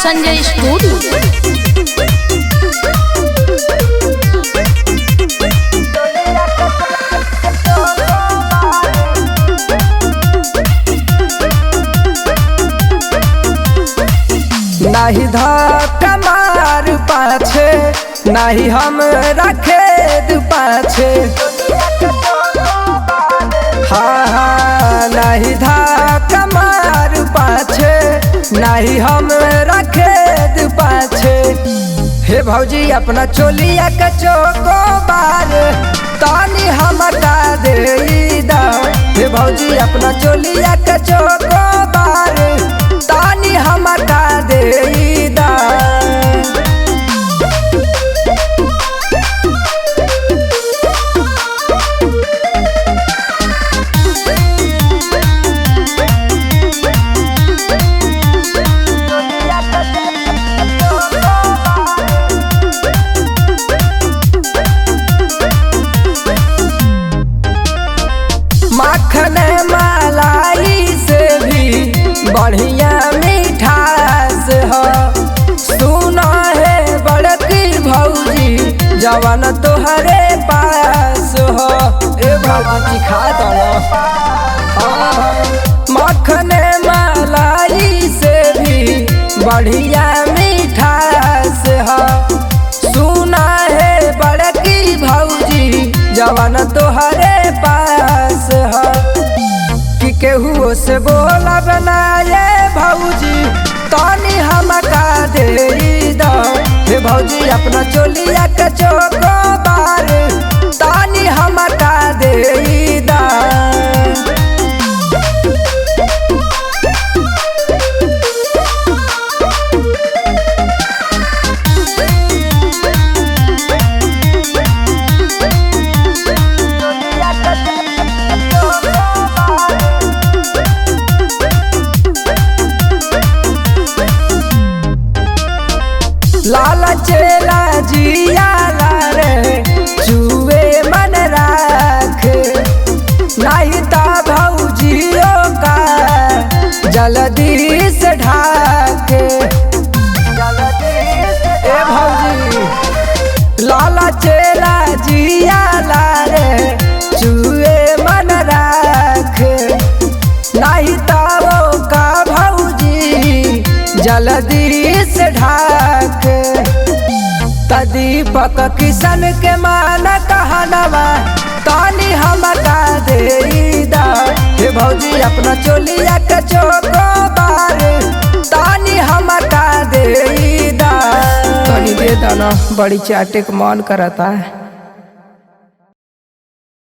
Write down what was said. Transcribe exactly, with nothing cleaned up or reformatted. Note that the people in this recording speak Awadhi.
संजय स्टूडियो। नाही धक्का मार पाछे, नाही हमरा खेद पाछे। हाँ, हाँ, नाही धक्का मार पाछे, नाही हमरा खेद पाछे। हे भौजी, अपना चोलिया के चोकोबार तानी हमका देई दा। हे भौजी, अपना चोलिया के चोकोबार तानी हमका देई दा। मक्खन मलाई से भी बढ़िया मिठास ह। सुना है बड़की भौजी, जवन तोहरे पास ह। ए भौजी, चिखा दो ना। हाँ, मक्खन मलाई से भी बढ़िया मिठास ह। सुना है बड़की भौजी, जवन तोहरे पास ह। कि केहू से बोलब ना ये भौजी, तानी हमका देई द। हे भौजी, अपना चोलिया के चोकोबार तानी हमका देई द। लालचे लाजिया लारे चुए मन राखे, नाही ता भौजियो का जल्दी से ढाके। ए भौजी, लालचे लाजिया लारे चुए मन राखे, नाही तावो का भौजी जल्दी से ढाक। त दीपक किशन के मान कहनवा तानी हमका देई दा। हे भौजी, अपना चोलिया के चोकोबार तानी हमका देई दा। तनी दे दाना, बड़ी चाटे के मन करता है।